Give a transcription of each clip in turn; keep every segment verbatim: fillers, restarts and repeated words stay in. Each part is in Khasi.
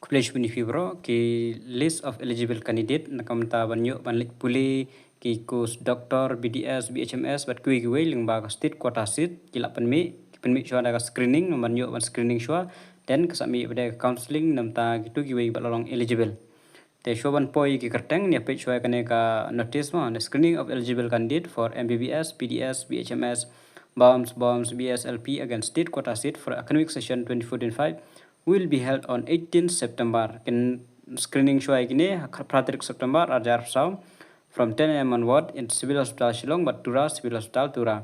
Khublei shibun ïa phi baroh. Ki list of eligible candidate na ka bynta ban ïoh ban leit pule ki course doctor, B D S, B H M S bad kiwei kiwei lyngba ka state quota seat ki la pynmih, ki pynmih shuwa da ka screening, ban ïoh ban screening shuwa, then ka sa mih pat da ka counselling na ka bynta kito kiwei ba la long eligible. Te shuwa ban poi ki kyrteng, ngin ïa peit shuwa ïa kane ka notice mo. The screening of eligible candidate for M B B S, B D S, B H M S, BOMS, BOMS, B S L P against state quota seat for academic session twenty-four twenty-five will be held on eighteenth September. Kin screening shuwa ïa kine ha phra tarik September ar hajar arphew saw, from ten A M onward in Civil Hospital Shillong bad Tura Civil Hospital Tura.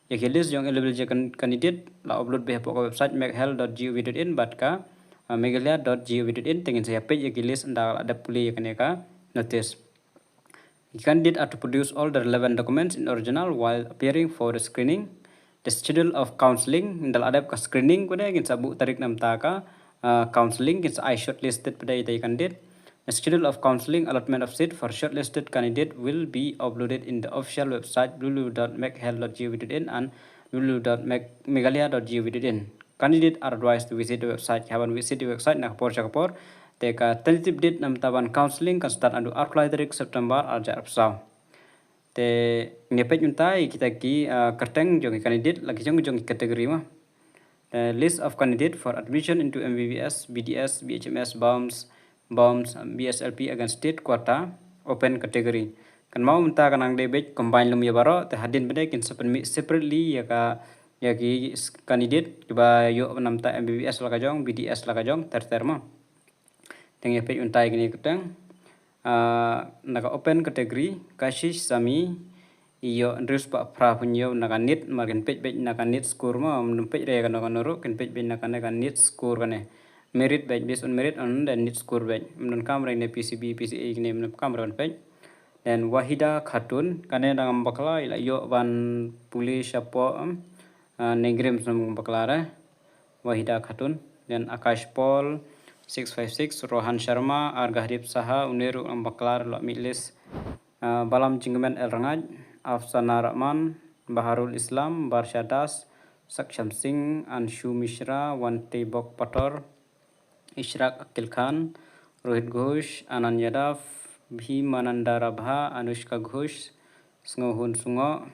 Ïa ki list jong eligible can-, candidate la upload beit hapoh ka website meghalaya dot gov dot in bad ka, uh, meghalaya dot gov dot in. Te ngin sa ïa peit ïa ki list ynda la dep pule ïa kane ka notice. The candidate are to produce all the relevant documents in original while appearing for the screening. The schedule of counselling, ynda la dep ka screening, kane kin sa buh tarik na ka bynta ka, uh, counselling, kin sa ai shortlisted pat da ïa ki candidate. The schedule of counselling, allotment of seat for shortlisted candidate will be uploaded in the official website w w w dot meghalaya dot gov dot in and w w w dot meghalaya dot gov dot in. Candidate are advised to visit the website. Hap ban visit the website na ka por sha ka por. Te ka tentative date na ka bynta ban counselling kan start naduh arphew lai tarik September ar hajar arphew saw. Te ngin ïa peit mynta ïa kita ki, ah, kyrteng jong ki candidate la ki jong jong ki category mo. The list of candidate for admission into M B B S, B D S, B H M S, BOMS, BOMS, B S L P against state quota, open category. Kynmaw mynta ka nang dei beit combine lum ïa baroh, te hadien pat de kin sa pynmih separately ïa ka, ïa ki s-, candidate kiba ïoh na ka bynta M B B S la ka jong, B D S la ka jong, ter ter mo. Te ngin ïa peit mynta ïa kine ki kyrteng. Ah, na ka open category, Kashish Sami, i ïoh hynriew spah phra phew hynñiew na ka NEET, namar kin peit beit na ka NEET score mo, ym peit re kano kano ruh, kin peit beit na kane ka NEET score kane. Merit beit, based on merit, on the NEET score beit. Ym donkam re ne P C B, P C A kine, ym donkam re ban peit. Then Wahida Khatun, kane dang bakla, i la ïoh ban pule shapoh, um, ah, NEIGRIHMS, ym bakla re. Wahida Khatun, then Akash Paul, six five six, Rohan Sharma, Argahdeep Saha, une ruh ym bakla re, la mih list. Ah, Balam Jingkmen L Rangaj, Afsana Rahman, Baharul Islam, Barsha Das, Saksham Singh, Anshu Mishra, Wantei Bok Pator, Ishraq Akil Khan, Rohit Ghosh, Anand Yadav, Bhimananda Rabha, Anushka Ghosh, Sngewhun Sungoh,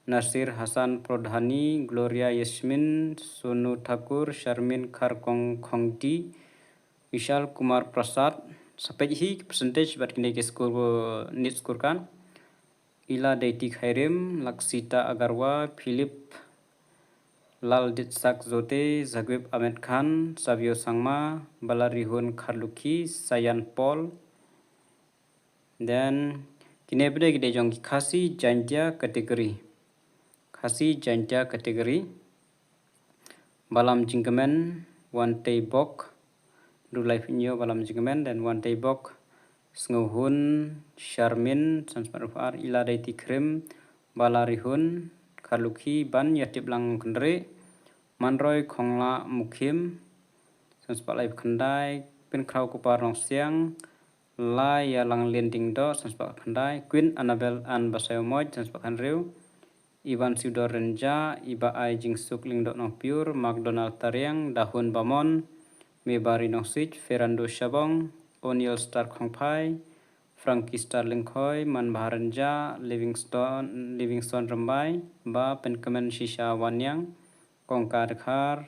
Nasir Hassan Prodhani, Gloria Yasmin, Sonu Thakur, Sharmin Kharkong Khongdi, Vishal Kumar Prasad. Sa peit hi ki percentage bad kine ki score, NEET score kan. Ila Deiti Khairim, Laksita Agarwal, Philip Lalditsak Zote, Zagwip Ahmed Khan, Savio Sangma, Balarihun Kharlukhi, Sayan Paul. Then kine pat de ki dei jong ki Khasi Jaintia category. Khasi Jaintia category. Balam Jingkmen, Wantei Bok, hynriew lai phew hynñiew Balam Jingkmen, then Wantei Bok, Sngewhun Sharmin, san spah hynriew phew ar, Ila Deiti Khrim, Balarihun Kharlukhi, Ban Ïatiplang Kynrih, Manroi Khongla Mukhim, san spah lai phew khyndai, Pynkhraw Kupar Longsiang, Laialanglin Diengdoh, san spah khyndai, Queen Annabel Ann Basaiawmoit, san spah hynriew, Ivan Siudor Rynjah, Iba Ai Jingsuk Lyngdoh Nongpyiur, McDonald Tariang, Dahun Bamon, Mebari Nongsij, Ferando Shabong, O'Neil Star Khongphai, Frankie Star Lyngkhoi, Manbha Rynjah, Livingstone, Livingstone Rymbai, Ba Pynkmen Shisha Wanniang, Kongka Dkhar,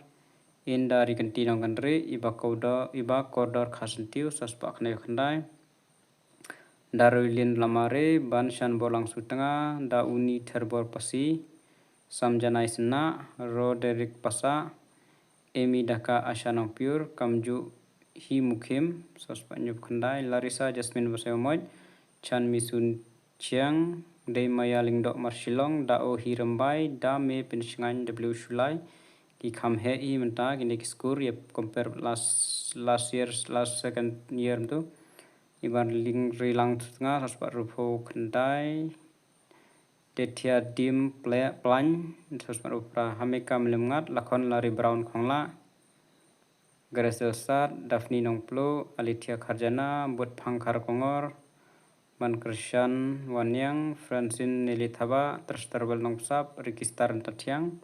Inda Rikynti Nongkynrih, Iba Kordor, Iba Kordor Kharsyntiew, san spah khyndai phew khyndai, Darwilin Lamare, Banshan Borlang Sutnga, Dauni Therbor Pasi, Samjanai Synnah, Roderick Passah, Amy Daka Asha Nongpyiur, Kamjuh Hi Mukhim, san spah hynñiew phew khyndai, Larissa Jasmine Basaiawmoit, Chanmi Sun Chiang, Deimaya Lyngdoh Marshillong, Da O Hi Rymbai, Da Me Pynshngain W Shullai. Ki kham heh hi mynta kine ki score ïa compare last, last year, last second year mynta. Iba Ling Rilang Sutnga, san spah hynriew phew khyndai, Tethia Dim Ple-, Plain, san spah hynriew phew phra, Hamika Mlymngat, Lakhon Larry Brown Khongla, Grace Sat, Daphne Nongpluh, Alithia Kharjana, Butphang Kharkongor, Ban Kyrshan Wanniang, Francine Nelly Thabah, Trustarbel Nongpsap, Ricky Star Tathiang,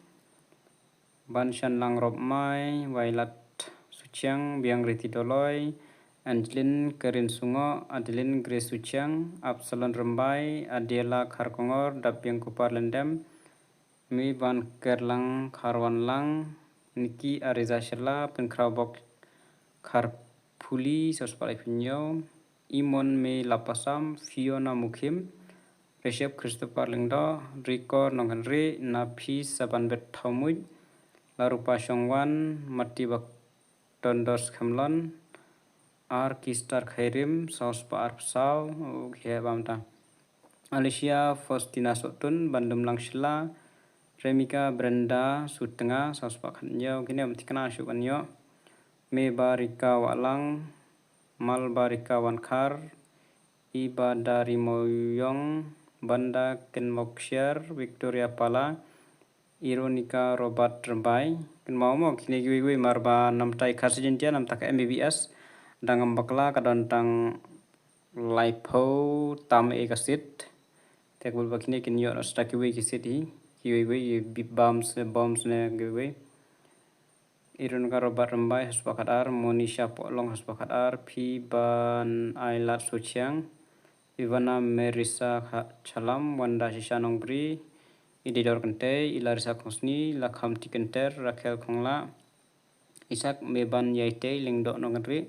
Ban Shanlang Ropmai, Wailat Such-, Suchiang, Biang Riti Doloi, Angeline Kerin Sungo, Adeline Grace Suchiang, Absalon Rembai, Adiela Kharkongor, Dap Biang Kupar Lendem, Meban Kerlang Kharwanlang, Niki Ariza Shela, Pynkhraw Bok Kharphuli, Sospalai Pynyo, Imon Me Lapasam, Fiona Mukhim, Reshep Christopher Lyngdoh, Rikor Nonghenri, Naphi Sabanbet Thaumuj, Larupa Shongwan, Mati Bak Tondos Khemlon, Ar Kistar Khairim, Saus Pa Arpsau, Ukhia Bamta. Alicia Faustina Sotun, Bandum Langshila, Remika Brenda Sutnga, Saus Pa Khanyo, Kine Mtikna Shukanyo, Mebarika Walang, Malbarika Wankhar, Ibadari Moyong, Banda Kenmokshar, Victoria Pala, Ironika Robert Rembai. Kynmaw mo kine kiwei kiwei mar ba namta i Khasi Jaiñtia namta ka M B B S. Dang am bakla ka don tang laiphew tam e ka seat. Te kbul ba kine kin ïoh na sta kiwei ki seat hi. Kiwei kiwei ki bi-, bams ne bombs ne kiwei. Ironika Robert Rembai, Haspa Khadar, Monisha Polong, Haspa Khadar, Phi Ban Ailat Sochiang, Ivana Merisa Kha-, Chalam, Wanda Shisha Nongbri, Ididor Kentei, Ilarisa Khongsni, Lakham Tikenter, Raquel Khongla, Isak Meban Yaitei, Lingdok Nongri,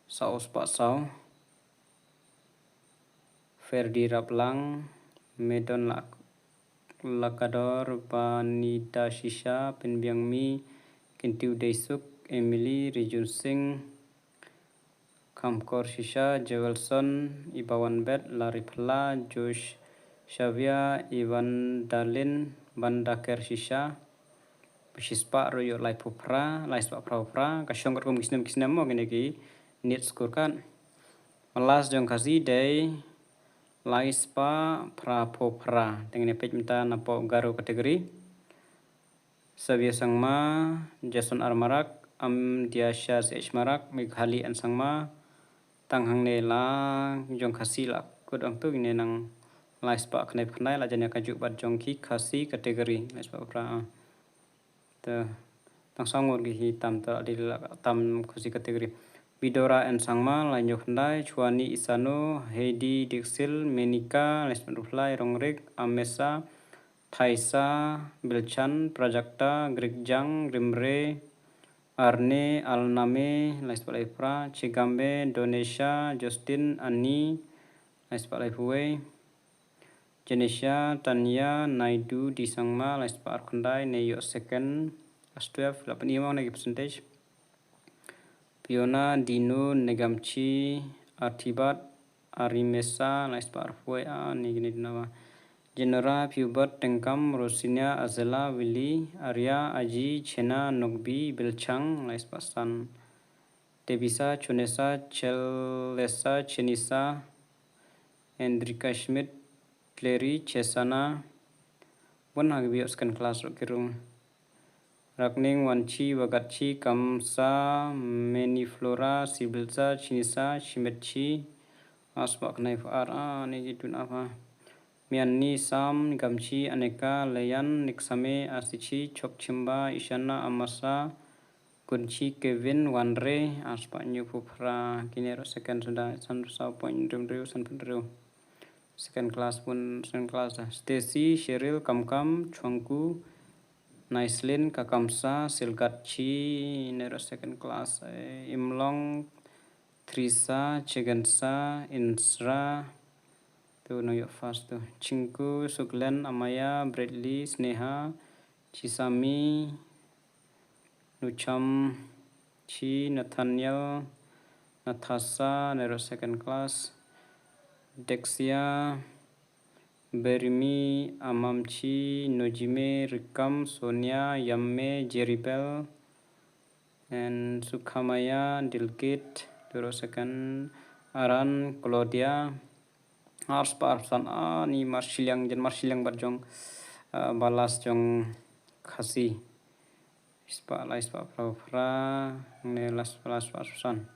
Saus Pa Sau, Ferdi Raplang, Medon Lak-, Lakador, Banida Shisha, Pynbiang Mi, Kintiu Deisuk, Emily, Rijun Singh, Kamkor Shisha, Joelson, Ibawan Bet, Larry Phla, Josh Shavia, Ivan Dalin, Bandaker Shisha, Bishi spah ruh ïoh laiphew phra, lai spah phra phra, ka shong katkum ki snem ki snem mo kine ki NEET score card. Malas jong Khasi dei lai spah phra phew phra. Te ngin ïa peit mynta napoh Garo category. Xavier Sangma, Jason R Marak, Amdiasha C H Marak, Meghali N Sangma, tang hangne la jong Khasi la kut ong tu kine nang lai spah khyndai phew khyndai la jan ïa kajuh bad jong ki Khasi category lai spah phra. Te tang saw ngut ki hi tam te la dei la tam Khasi category. Bidora N Sangma, lai hynñiew khyndai, Chuani Isano, Heidi Diksil, Menika, lai spah hynriew phew lai, Rongrik, Amesa, Thaisa, Bilchan, Prajakta, Grikjang, Rimre, Arne, Alname, lai spah lai phra, Chigambe, Donesha, Justin, Ani, lai spah lai phew wei, Janisha, Tanya, Naidu, D Sangma, lai spah ar khyndai, ne ïoh second, class twelve, la pyni mo na ki percentage. Piona, Dino, Negamchi, Artibat, Arimesa, lai spah ar phew wei, a, ni kine dina ba. Jenora, Pubert, Tengkam, Rosinia, Azela, Willy, Arya, Aji, Chena, Nokbi, Bilchang, lai spah san. Tebisa, Chonesa, Chelesa, Chenisa, Endrika Schmidt, Clary, Chesana. Bun ha ki biok second class ruh ki rung. Rakning, Wanchi, Wagatchi, Kamsa, Meniflora, Sibilsa, Chinisa, Chimetchi, Aspa Knai Far, a, ni ji tun apa. Mianni, Sam, Gamchi, Aneka, Leyan, Niksame, Asichi, Chokchimba, Ishana, Amasa, Kunchi, Kevin, Wanre, Aspa Nyupu Phra, kine ruh second suda, san saw point rim riu, san point riu. Second class pun, second class da. Stacy, Cheryl, Kamkam, Chwangku, Naislin, Kakamsa, Silgatchi, ne ruh second class, eh, Imlong, Trisa, Chigansa, Insra, tu nang ïoh first tu. Chingku, Suklen, Amaya, Bradley, Sneha, Chisami, Nucham, Chi, Nathaniel, Nathasa, ne ruh second class. Dexia, Berimi, Amamchi, Nojime, Rikam, Sonia, Yamme, Jeribel, and Sukhamaya, Dilgit, tu ruh second, Aran, Claudia, Arspah arphew san, a, ni marshiliang, jan marshiliang bad jong, a, ba last jong Khasi. Spah lai spah phra phra, ne last, last spah arphew san.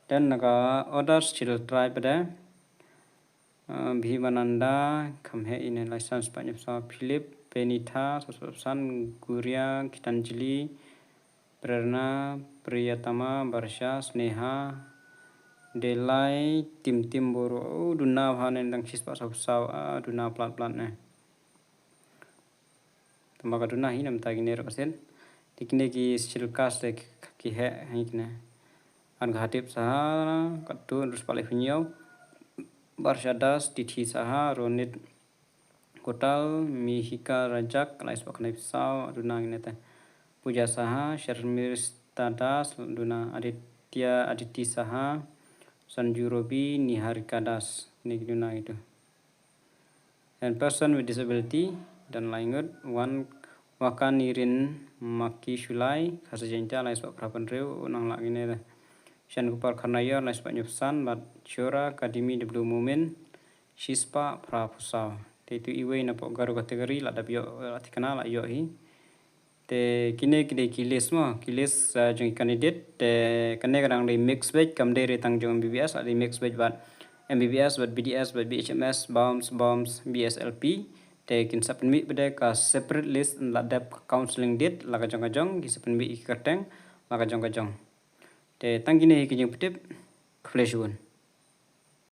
Then na ka others Scheduled Tribe de, a, Bhimananda, Khamhe ine lai san spah hynñiew saw, Philip, Benita, saw spah arphew san, Guria, Gitanjali, Prerna, Priyatama, Barsha, Sneha, Delai, Tim Tim Boro, u duna bha ne, dang shispah saw saw, a duna plat plat ne. Tama ka duna hi namta kine rok asin. Te kine ki schedule caste ki heh hi kine. An ka Hatip Saha, katto hynriew spah laiphew hynñiew. Barsha Das, Tithi Saha, Ronit Kotal, Mihika Rajak, lai spah khyndai phew saw, duna kine te. Puja Saha, Sharmista Das, duna. Aditya, Aditi Saha, Sanju Robi, Niharika Das, kine ki duna kitu. And person with disability, don lai ngut, wan Wakanirin Maki Shulai, Khasi Jaintia, lai spah phra phew hynriew, nang lah kine te. Shan Kupar Kharnaior, lai spah hynñiew phew san, bad Chora Kadimi W Mumin, shispah phra phew saw. Te itu iwei na pok Garo category, la dap ïoh, la thikna, la ïoh hi. Te kine ki dei ki list mo, ki list, ah, jong ki candidate, te kane ka dang dei mixed batch, kam dei re tang jong M B B S, la dei mixed batch bad M B B S, bad B D S, bad B H M S, BOMS, BOMS, B S L P, te kin sa pynmih pat de ka separate list, la dep ka counseling date, la ka jong ka jong, ki sa pynmih ki kyrteng, la ka jong ka jong. Te tang kine hi ki jingpyntip, khublei shibun.